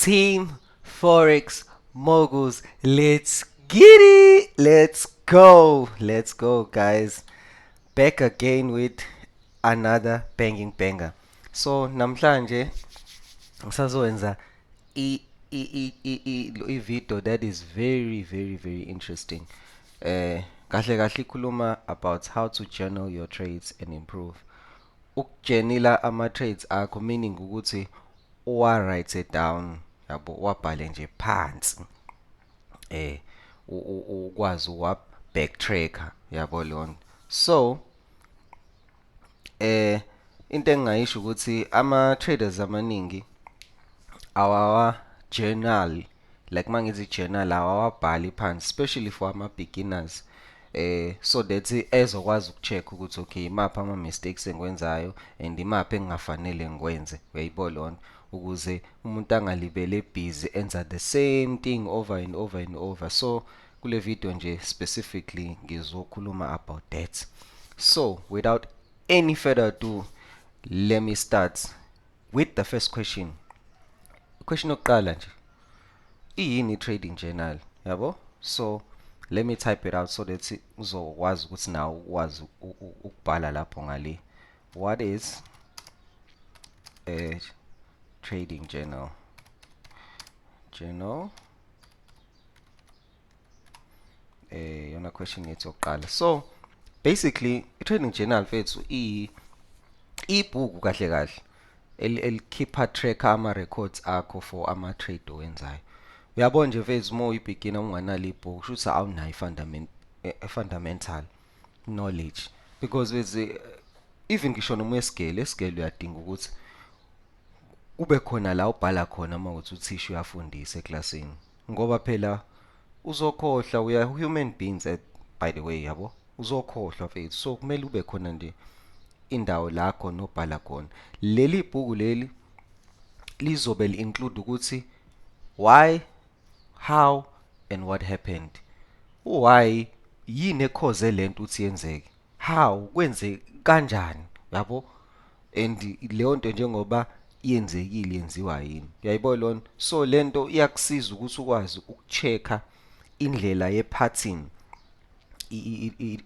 Team Forex Moguls, let's get it. Let's go. Let's go, guys. Back again with another banging banger. So namhlanje ngisazowenza i i i i i video that is very very very interesting. Kahle kahle ikhuluma about how to journal your trades and improve. Ukujenila ama trades akho, meaning ukuthi uwa write it down, yabo, wabhale nje phansi, ukwazi uwa backtracker, yabo leyo. So into engingayisho ukuthi ama traders amaningi awawa journal, like mangithi journal awawabhali phansi, especially for ama beginners, so that ezokwazi ukucheck ukuthi okay, imaphi ama mistakes engikwenzayo and imaphi engingafanele ngikwenze, uyayibona lona, ukuze umuntu angalibele busy enza the same thing over and over and over. So kule video nje specifically ngizokhuluma about that. So without any further ado, let me start with the first question. Question yokuqala nje, iyini trading journal, yabo? So let me type it out so that uzokwazi ukuthi nawe ukwazi ukubhala lapho ngale. What is a trading journal? Journal, yona question yethu yokuqala. So basically i-trading journal mfethu ibhuku kahle kahle elikhipha tracker ama records akho for ama trade owenzayo. Uyabona nje mfethu, uma uyi-beginner unganalo ibhuku, kusho ukuthi awunayo fundamental knowledge, because with even ngisho noma uyesigele esigele uyadinga ukuthi kube khona la ubhala khona uma uthi uthisha uyafundisa eklasini, ngoba phela uzokhohlwa. We are human beings, by the way, yabo, uzokhohlwa mfethu. So kumele ube khona nje indawo la khona obhala khona. Leli bhuku leli lizobe li-include ukuthi why, how and what happened. Why, yini ekhoze lento ukuthi yenzeke, how, kwenze kanjani, yabo, and leyo nto njengoba yenzekile yenziwa yini, uyayibona lona. So lento iyakusiza ukuthi ukwazi ukuchecka indlela ye-pattern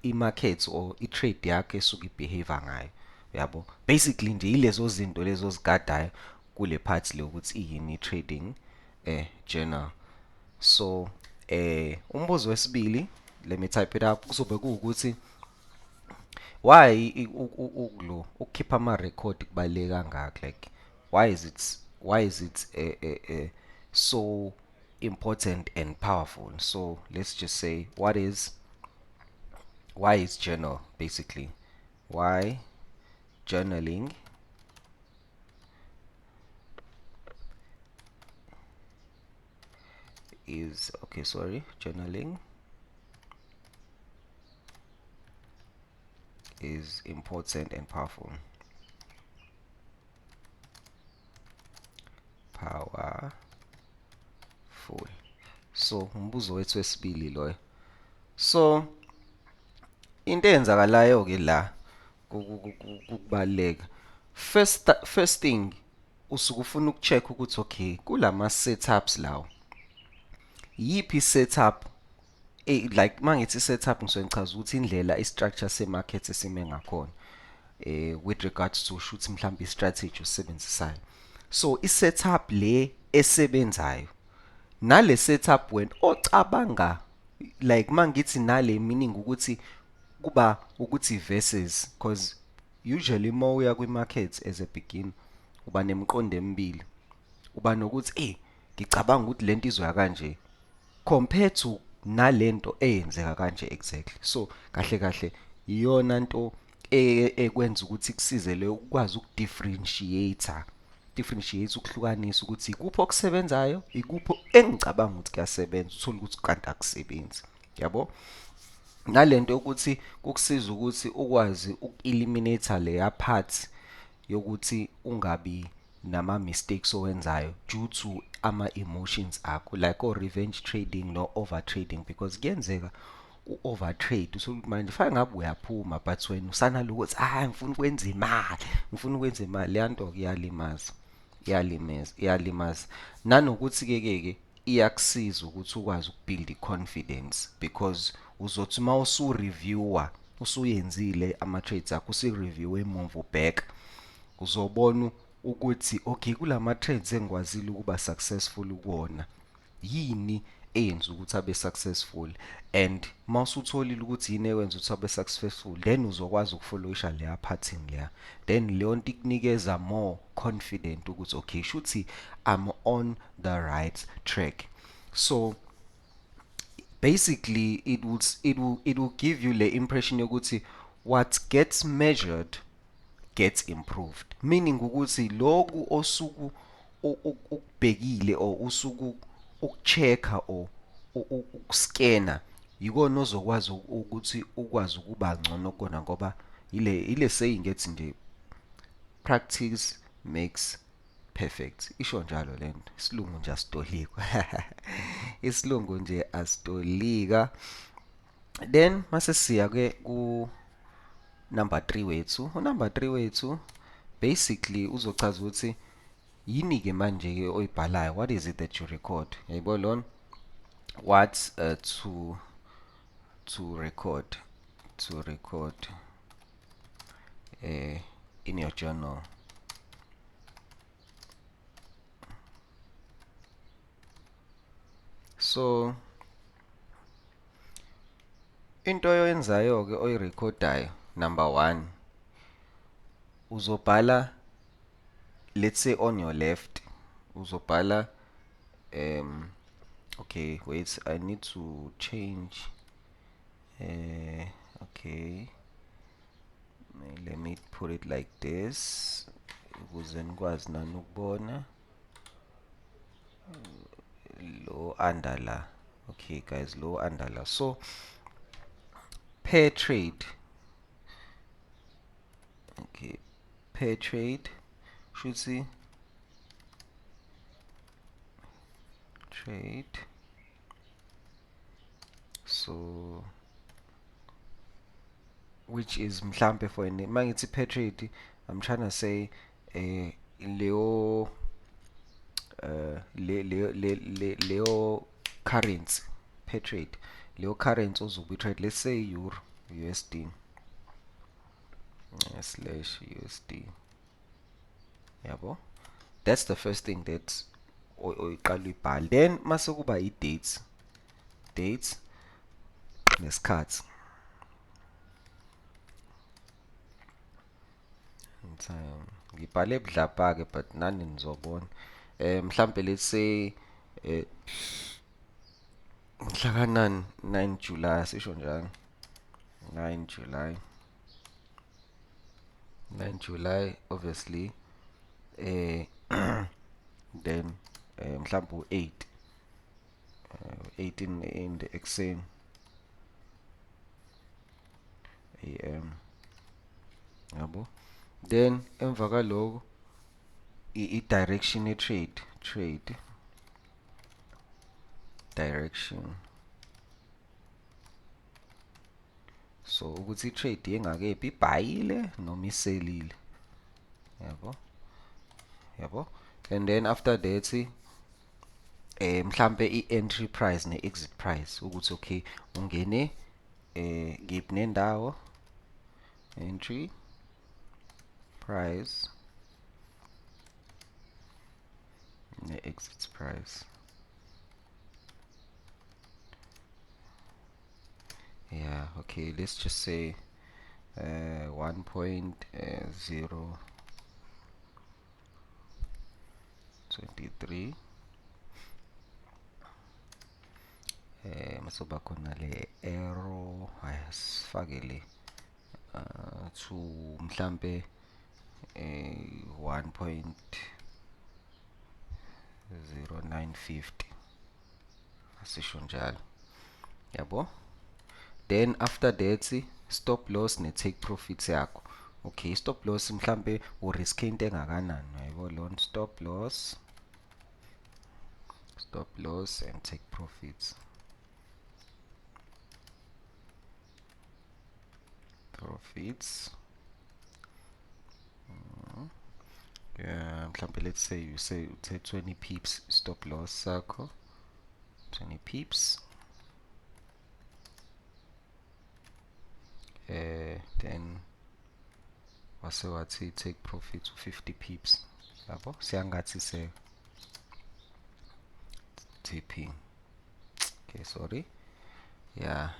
i-market or i-trade yakho esuke i-behave ngayo, yabo. Basically nje ilezo zinto lezo ozigadayo kule part le ukuthi iyini i-trading journal. So umbuzo wesibili, let me type it up, kuzobe kuwukuthi why ukulo ukukhipha ama record kubaluleke kangaka, like why is it so important and powerful. So let's just say why is journal, basically why journaling is okay, sorry, journaling is important and powerful. Powerful. So umbuzo wethu wesibili loyo. So into eyenzakalayo ke la kubaleka, first thing usuke ufuna ukucheck ukuthi okay, kulama setups lawo yiphi setup, like mangithi setup ngisuke ngichaza ukuthi indlela i-structure se-market esime ngakhona, with regards to shoot mhlawumbe i-strategy osebenzisayo. So i-setup le esebenzayo nale setup wena ocabanga, like mangithi nale meaning ukuthi kuba ukuthi versus, because usually uma uya kwi-market as a beginner uba nemiqondo emibili, uba nokuthi ngicabanga ukuthi lento izoya kanje compared to nalento eyenzeka kanje exactly. So kahle kahle iyona nto ekwenza ukuthi kusize leyo ukwazi ukudifferentiate, ukuhlukanisa ukuthi ikuphi okusebenzayo, ikuphi engicabanga ukuthi kuyasebenza, uthole ukuthi kanti akusebenzi, yabo. Nalento yokuthi kukusiza ukuthi ukwazi uku-eliminate leya part yokuthi ungabi nama mistakes owenzayo due to ama emotions akho, like o revenge trading no over trading, because kuyenzeka u-over trade uthole ukuthi manje fanele ngabe uyaphuma, but wena usanalo ukuthi ngifuna ukwenza imali, ngifuna ukwenza imali, leya nto kuyalimaza, Iyalimaza, iyalimaza. Nanokuthi ke ke ke iyakusiza ukuthi ukwazi ukubuild i-confidence, because uzothi uma usu-reviewer, usuyenzile ama-trades akho, usu-review emuva ubheka, uzobona ukuthi okay, kulama trades engikwazile ukuba successful kuwona, yini eyenza ukuthi abe successful? And mawusutholile ukuthi yini ewenza ukuthi abe successful, then uzokwazi ukufollowisha leya pattern leya. Then leyo nto ikunikeza more confident ukuthi okay, shuthi I'm on the right track. So basically it will give you le impression yokuthi what gets measured gets improved, meaning ukuthi lokhu osuku ukubhekile or usuku ukuchecka or ukuscanna, yikona ozokwazi ukuthi ukwazi ukuba ngcono kona, ngoba ile saying ethi nje practice makes perfect. Isho njalo lento. Isilungu nje asitolikwa, isilungu nje asitolika. Then mase siya ke ku number 3 wethu. Number 3 wethu basically uzochaza ukuthi yini ke manje ke oyibhalayo, what is it that you record, yayibona lona, what to record in your journal. So into oyenzayo ke oyirekhodayo, number 1, uzobhala, let's say on your left uzobhala okay, wait, I need to change, okay, let me put it like this ukuze nikwazi nani ukubona lo under la. Okay guys, lo under la. So pair trade, okay, pair trade should see trade, so which is mhlambe for an mangithi pair trade, I'm trying to say leo le le le le leo currency pair trade, leo currency ozobe trade, let's say euro USD slash USD, yabo. That's the first thing that oyiqala uyibhale. Then mase kuba i dates, dates nesikhathi, time. Ngibhale budlabha ke, but nani nizobona. Mhlambe let's say mhla ka 9 July, sisho njalo, 9 July, 9 July obviously, then mhlambe u8, 18 in the ekuseni AM, yabo. Then emva kaloko i direction ye trade, trade direction, so ukuthi i trade yengakephi, ibhayile noma iselile, yabo, yabo. And then after that mhlambe i entry price ne exit price, ukuthi okay ungene ngiphi nendawo, entry price ne exit price. Yeah, okay, let's just say 1.023, masoba khona le arrow, asifake le to mhlambe 1.0950, asisho njalo, yabo. Then after that stop loss ne take profit yakho. Okay, stop loss mhlambe u risk into engakanani, yabo, lon stop loss, stop loss and take profits, profits. Mhlambe let's say you say uthe 20 pips stop loss sakho, 20 pips, then wase wathi take profit to 50 pips, yabo, siyangathi se TP. Okay, sorry, yeah.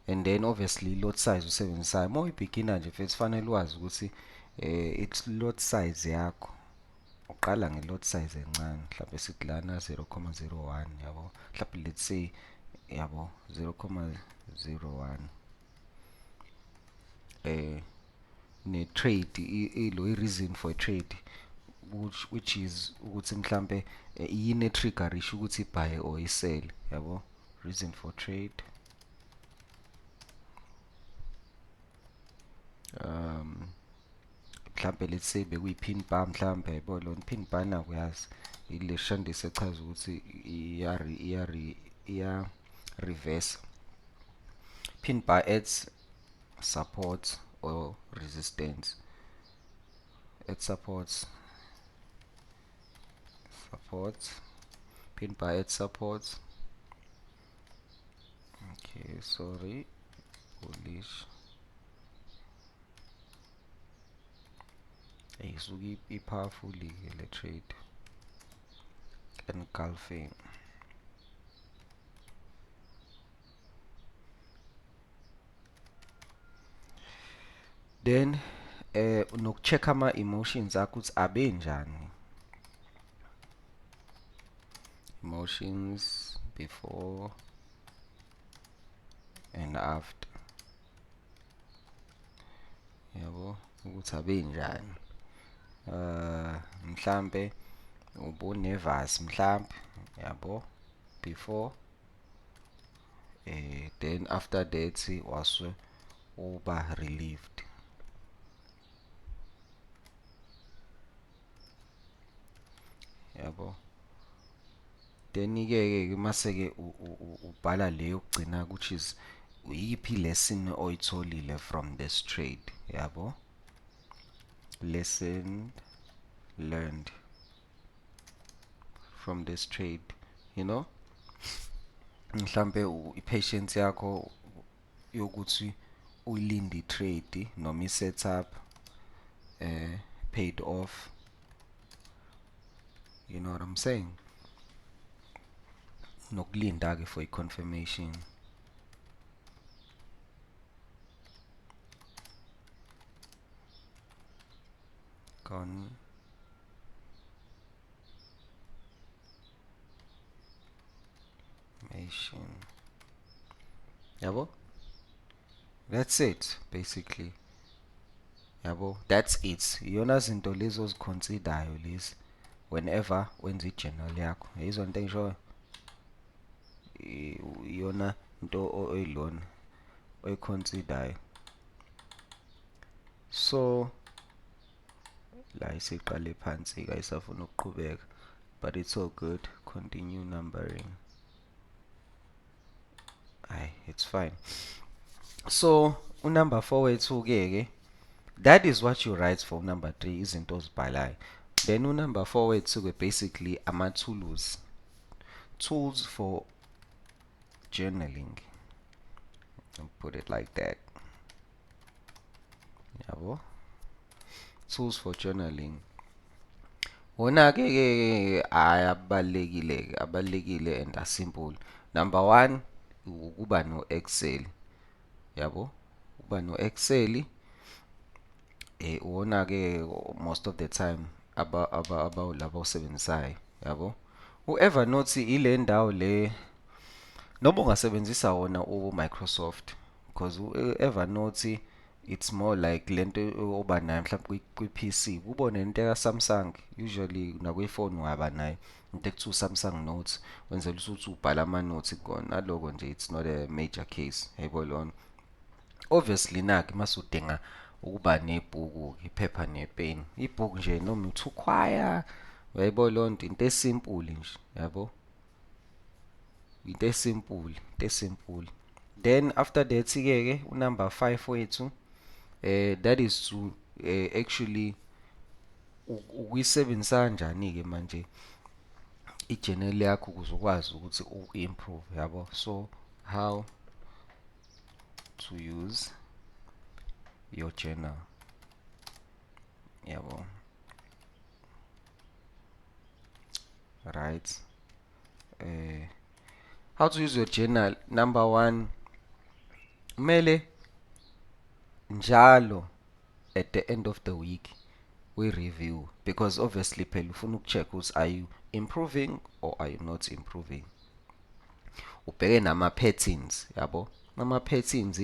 And then obviously lot size usebenzisayo, uma uyi-beginner nje futhi fanele wazi ukuthi it's lot size yakho, uqala nge-lot size encane, mhlawumbe sithi lana 0.01, yabo, mhlawumbe let's say, yabo, 0.01, ne-trade ilo i-reason for a trade, which is ukuthi mhlambe yini e-triggerisha ukuthi i-buy or i-sell, yabo, reason for trade. Mhlambe let's say bekuyi-pin bar, mhlambe, yabo, lona pin bar nakuyazi ile shandise echaza ukuthi iya reverse. Pin bar adds support or resistance, add support, support, pin bar add support. Okay, sorry, bullish. Isuke i-powerful ke le trade, engulfing. Then nokucheck ama emotions akho ukuthi abenjani, emotions before and after, yabo, ukuthi abenjani. Mhlambe ubu-nervous mhlambe, yabo, before, then after that wase uba relieved. Yabo, then ke ke mase ke ubhala le yokugcina, which is iyiphi lesson oyitholile from this trade, yabo, lesson learned from this trade, you know, mhlambe i-patience yakho yokuthi uyilinde i-trade noma i-setup paid off, you know what I'm saying, nokulinda ke for i-confirmation. Confirmation, yabo, that's it basically, yabo, that's it. Iyona zinto lezo oziconsiderayo lezi whenever wenza i-journal yakho, yizo into engishoyo, iyona into oyilona oyiconsiderayo. So la isiqale phansi ke, ayisafuna ukuqhubeka, but it's all good, continue numbering, ay, it's fine. So unumber 4 wethu ke ke, that is what you write for number 3, izinto ozibhalayo. Then unumber 4 wethu ke basically ama tools, tools for journaling, I'll put it like that, yabo, tools for journaling. Wona ke ke ayabalekile ke, abalekile and simple. Number 1 ukuba no Excel, yabo, ukuba no Excel, uwona ke most of the time aba laba osebenzisayo, yabo. U-Evernote ile ndawo le noma ungasebenzisa wona u-Microsoft, because u-Evernote it's more like lento oba nayo mhlawumbe kwi-PC, ubone into ka Samsung, usually nakwi-phone ungaba nayo into ekuthiwa Samsung Notes, wenzela ukuthi ubhala ama notes kona, naloko nje it's not a major case, yebo lona. Obviously nakho masudinga ukuba nebhuku, iphepha nepeni, ibhuku nje noma uthi ukhwaya, uyayibona lonto, into esimple nje, yabo, into esimple, into esimple. Then after that ke ke unumber 5 wethu, that is to actually Ukuyisebenzisa kanjani-ke manje i-journal yakho ukuze ukwazi ukuthi u-improve, yabo? So how to use your journal, yabo, right? How to use your journal. Number one, kumele njalo at the end of the week we review, because obviously phela ufuna ukucheck ukuthi are you improving or are you not improving. Ubheke nama patterns, yabo, ama patterns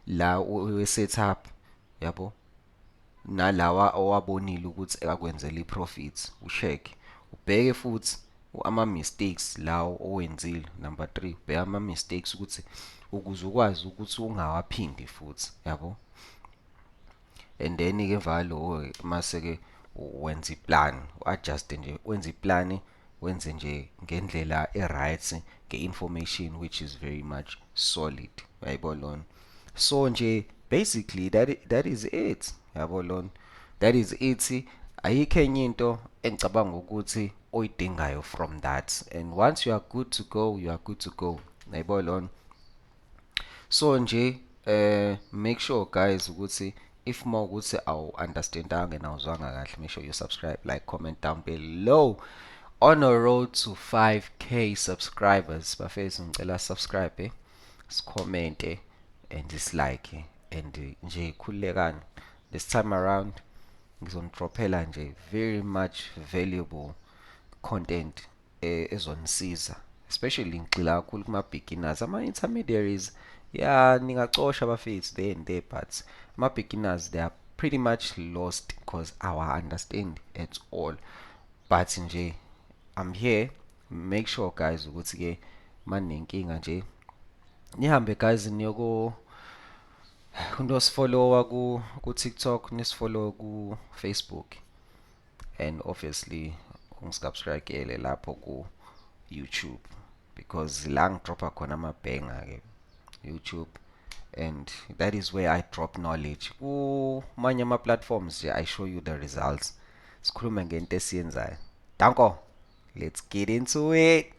la we setup, yabo, nalawa owabonile ukuthi akwenzela iprofit, ucheck. Ubheke futhi ama mistakes lawo owenzile. Number 3, ubheke ama mistakes ukuthi ukuze ukwazi ukuthi ungawaphindi futhi, yabo. And then ke emva kwaloko mase ke wenza iplan, uadjust nje, wenza iplan, wenze nje ngendlela e-right, nge-information which is very much solid, yayibona lona. So nje basically that is it, yabo lona, that is it. Ayikho enye into engicabanga ukuthi oyidingayo from that, and once you are good to go, you are good to go, yayibona lona. So nje make sure guys ukuthi if mawukuthi awu understandanga and awuzwanga kahle, make sure you subscribe, like, comment down below. On a road to 5K subscribers, bafethu, ngicela subscribe, sicommente and dislike and nje khululekani. This time around ngizonidrophela nje very much valuable content ezonisiza, especially ngigxila kakhulu kuma beginners. Ama intermediaries, yeah, ningacosha bafethu there and there, but ama beginners, they are pretty much lost because awa understand at all. But nje I'm here. Make sure guys ukuthi ke manenkinga nje nihambe guys niyoko nosifollowa ku TikTok, nisifollow ku Facebook, and obviously ungisubscribe lapho ku YouTube, because la ngidropa khona amabhenga ke YouTube, and that is where I drop knowledge. Kumanye ama platforms I show you the results. Sikhulume ngento esiyenzayo. Danko, let's get into it.